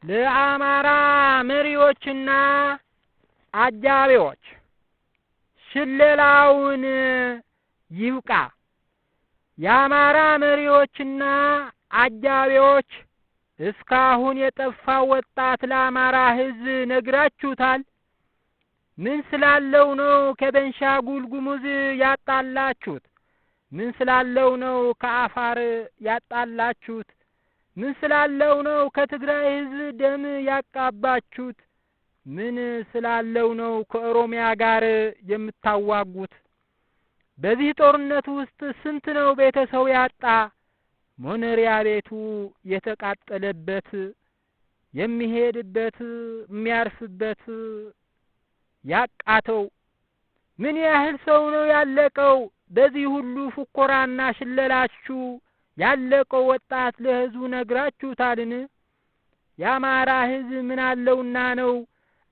ለአማራ መሪዎችና አጃቢዎች ሽለላውን ይብቃ። የአማራ መሪዎችና አጃቢዎች፣ እስካሁን የጠፋው ወጣት ለአማራ ሕዝብ ነግራችሁታል? ምን ስላለው ነው ከቤንሻንጉል ጉሙዝ ያጣላችሁት? ምን ስላለው ነው ከአፋር ያጣላችሁት? ምን ስላለው ነው ከትግራይ ሕዝብ ደም ያቃባችሁት? ምን ስላለው ነው ከኦሮሚያ ጋር የምታዋጉት? በዚህ ጦርነት ውስጥ ስንት ነው ቤተሰብ ያጣ፣ መኖሪያ ቤቱ የተቃጠለበት፣ የሚሄድበት የሚያርፍበት ያቃተው? ምን ያህል ሰው ነው ያለቀው? በዚህ ሁሉ ፉከራና ሽለላችሁ ያለቀው ወጣት ለህዝቡ ነግራችሁታልን? የአማራ ህዝብ ምን አለውና ነው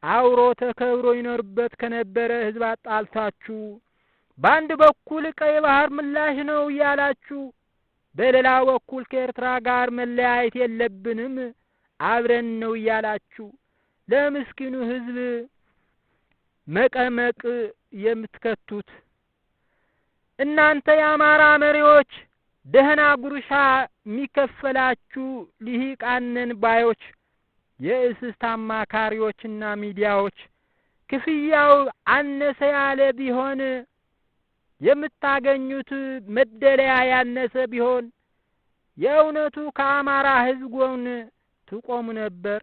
አብሮ ተከብሮ ይኖርበት ከነበረ ህዝብ አጣልታችሁ፣ በአንድ በኩል ቀይ ባህር ምላሽ ነው እያላችሁ፣ በሌላ በኩል ከኤርትራ ጋር መለያየት የለብንም፣ አብረን ነው እያላችሁ ለምስኪኑ ህዝብ መቀመቅ የምትከቱት? እናንተ የአማራ መሪዎች፣ ደህና ጉርሻ የሚከፈላችሁ ልሂቃን ነን ባዮች፣ የእስስት አማካሪዎችና ሚዲያዎች፣ ክፍያው አነሰ ያለ ቢሆን፣ የምታገኙት መደለያ ያነሰ ቢሆን፣ የእውነቱ ከአማራ ህዝብ ጎን ትቆሙ ነበር?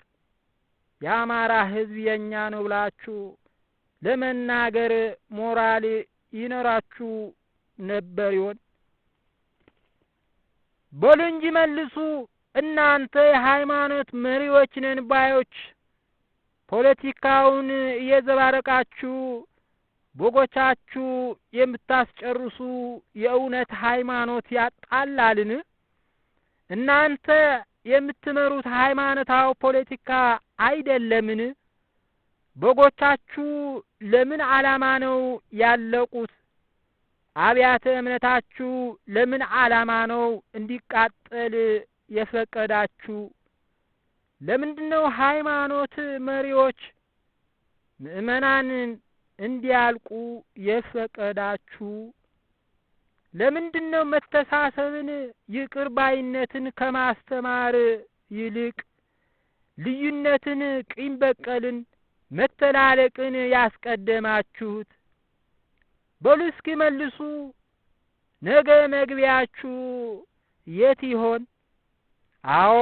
የአማራ ህዝብ የኛ ነው ብላችሁ ለመናገር ሞራል ይኖራችሁ ነበር ይሆን? በሉ እንጂ መልሱ። እናንተ የሃይማኖት መሪዎች ነን ባዮች፣ ፖለቲካውን እየዘባረቃችሁ በጎቻችሁ የምታስጨርሱ፣ የእውነት ሃይማኖት ያጣላልን? እናንተ የምትመሩት ሃይማኖታዊ ፖለቲካ አይደለምን? በጎቻችሁ ለምን ዓላማ ነው ያለቁት? አብያተ እምነታችሁ ለምን ዓላማ ነው እንዲቃጠል የፈቀዳችሁ? ለምንድነው ሃይማኖት መሪዎች ምእመናን እንዲያልቁ የፈቀዳችሁ? ለምንድነው መተሳሰብን፣ ይቅር ባይነትን ከማስተማር ይልቅ ልዩነትን፣ ቂም በቀልን፣ መተላለቅን ያስቀደማችሁት? በሉ እስኪ መልሱ። ነገ መግቢያችሁ የት ይሆን? አዎ፣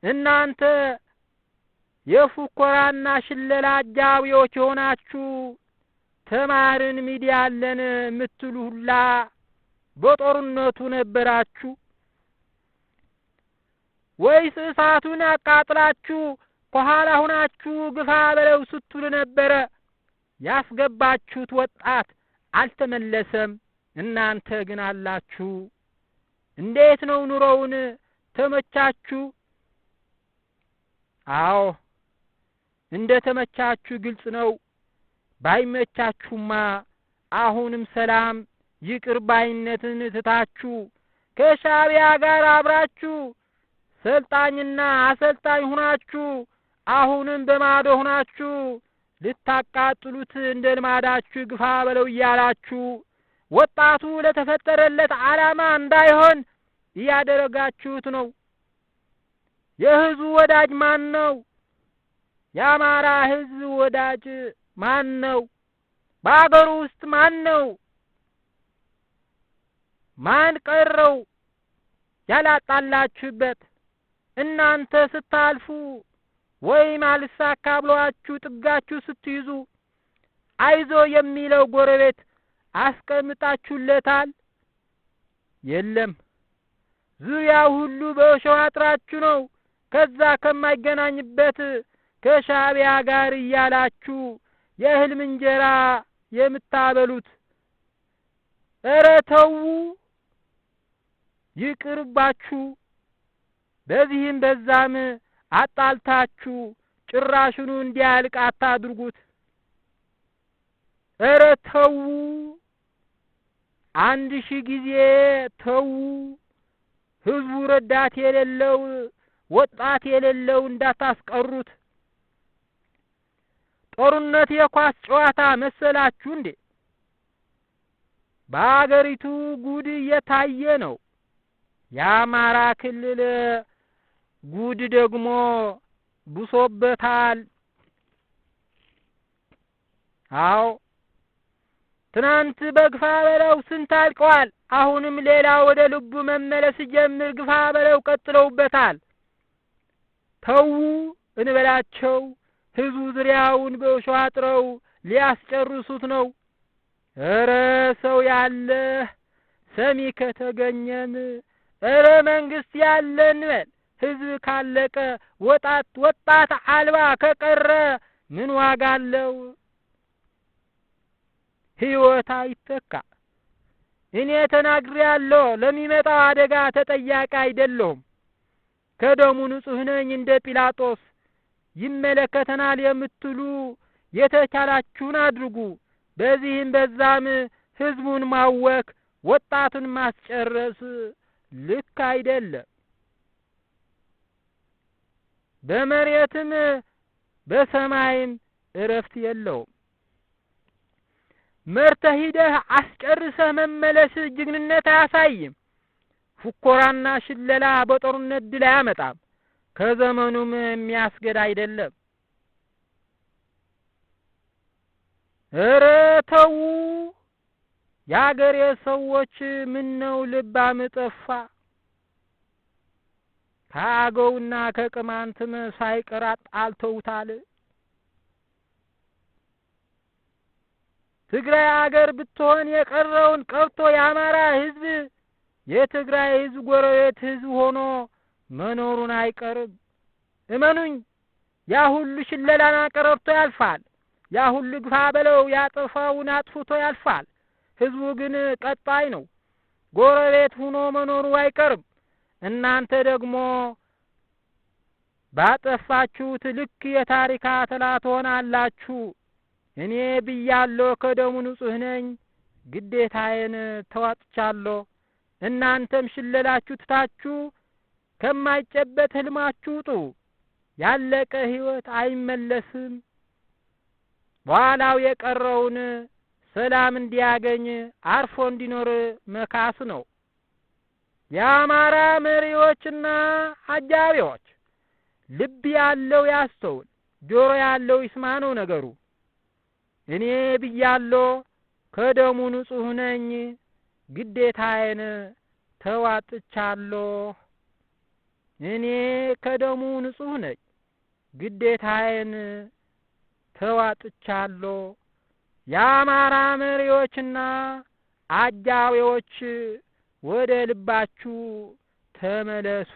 እናንተ የፉከራና ሽለላ አጃቢዎች የሆናችሁ፣ ተማርን፣ ሚዲያ አለን የምትሉ ሁላ በጦርነቱ ነበራችሁ ወይስ እሳቱን አቃጥላችሁ ከኋላ ሁናችሁ ግፋ በለው ስትሉ ነበረ? ያስገባችሁት ወጣት አልተመለሰም። እናንተ ግን አላችሁ። እንዴት ነው ኑሮውን? ተመቻችሁ? አዎ፣ እንደ ተመቻችሁ ግልጽ ነው። ባይመቻችሁማ አሁንም ሰላም፣ ይቅር ባይነትን ትታችሁ ከሻዕቢያ ጋር አብራችሁ ሰልጣኝና አሰልጣኝ ሁናችሁ፣ አሁንም በማዶ ሁናችሁ ልታቃጥሉት እንደ ልማዳችሁ ግፋ በለው እያላችሁ ወጣቱ ለተፈጠረለት ዓላማ እንዳይሆን እያደረጋችሁት ነው። የህዝቡ ወዳጅ ማን ነው? የአማራ ህዝብ ወዳጅ ማን ነው? በአገሩ ውስጥ ማን ነው? ማን ቀረው ያላጣላችሁበት? እናንተ ስታልፉ ወይም አልሳካ ብሏችሁ ጥጋችሁ ስትይዙ አይዞ የሚለው ጎረቤት አስቀምጣችሁለታል? የለም። ዙሪያው ሁሉ በእሾህ አጥራችሁ ነው ከዛ ከማይገናኝበት ከሻዕቢያ ጋር እያላችሁ የህልም እንጀራ የምታበሉት። እረ ተዉ፣ ይቅርባችሁ። በዚህም በዛም አጣልታችሁ ጭራሹኑ እንዲያልቅ አታድርጉት። እረ ተዉ፣ 1000 ጊዜ ተዉ። ህዝቡ ረዳት የሌለው ወጣት የሌለው እንዳታስቀሩት። ጦርነት የኳስ ጨዋታ መሰላችሁ እንዴ? በአገሪቱ ጉድ እየታየ ነው። የአማራ ክልል ጉድ ደግሞ ብሶበታል። አዎ፣ ትናንት በግፋ በለው ስንት አልቀዋል። አሁንም ሌላ ወደ ልቡ መመለስ ሲጀምር ግፋ በለው ቀጥለውበታል። ተዉ እንበላቸው። ህዝቡ ዙሪያውን በእሾህ አጥረው ሊያስጨርሱት ነው። እረ ሰው ያለ ሰሚ ከተገኘም፣ እረ መንግስት ያለ እንበል። ህዝብ ካለቀ፣ ወጣት አልባ ከቀረ ምን ዋጋ አለው? ህይወት አይተካ። እኔ ተናግሬያለሁ። ለሚመጣው አደጋ ተጠያቂ አይደለሁም። ከደሙ ንጹህ ነኝ እንደ ጲላጦስ። ይመለከተናል የምትሉ የተቻላችሁን አድርጉ። በዚህም በዛም ህዝቡን ማወክ፣ ወጣቱን ማስጨረስ ልክ አይደለም። በመሬትም በሰማይም እረፍት የለውም። መርተህ ሂደህ አስጨርሰህ መመለስ ጀግንነት አያሳይም። ፉኮራና ሽለላ በጦርነት ድል አያመጣም። ከዘመኑም የሚያስገድ አይደለም። እረ ተዉ የአገሬ ሰዎች፣ ምነው ልባም ጠፋ? ከአገውና ከቅማንትም ሳይቀር አጣልተውታል። ትግራይ አገር ብትሆን የቀረውን ቀርቶ የአማራ ህዝብ የትግራይ ህዝብ ጎረቤት ህዝብ ሆኖ መኖሩን አይቀርም። እመኑኝ፣ ያ ሁሉ ሽለላና ቀረርቶ ያልፋል። ያ ሁሉ ግፋ በለው ያጠፋውን አጥፍቶ ያልፋል። ህዝቡ ግን ቀጣይ ነው። ጎረቤት ሁኖ መኖሩ አይቀርም። እናንተ ደግሞ ባጠፋችሁት ልክ የታሪክ አተላ ትሆናላችሁ። እኔ ብያለሁ፣ ከደሙ ንጹህ ነኝ፣ ግዴታዬን ተዋጥቻለሁ። እናንተም ሽለላችሁ ትታችሁ ከማይጨበጥ ህልማችሁ ውጡ። ያለቀ ህይወት አይመለስም። በኋላው የቀረውን ሰላም እንዲያገኝ አርፎ እንዲኖር መካስ ነው። የአማራ መሪዎችና አጃቢዎች፣ ልብ ያለው ያስተውል፣ ጆሮ ያለው ይስማ ነው ነገሩ። እኔ ብያለሁ፣ ከደሙ ንጹህ ነኝ፣ ግዴታዬን ተዋጥቻለሁ። እኔ ከደሙ ንጹህ ነኝ፣ ግዴታዬን ተዋጥቻለሁ። የአማራ መሪዎችና አጃቢዎች ወደ ልባችሁ ተመለሱ።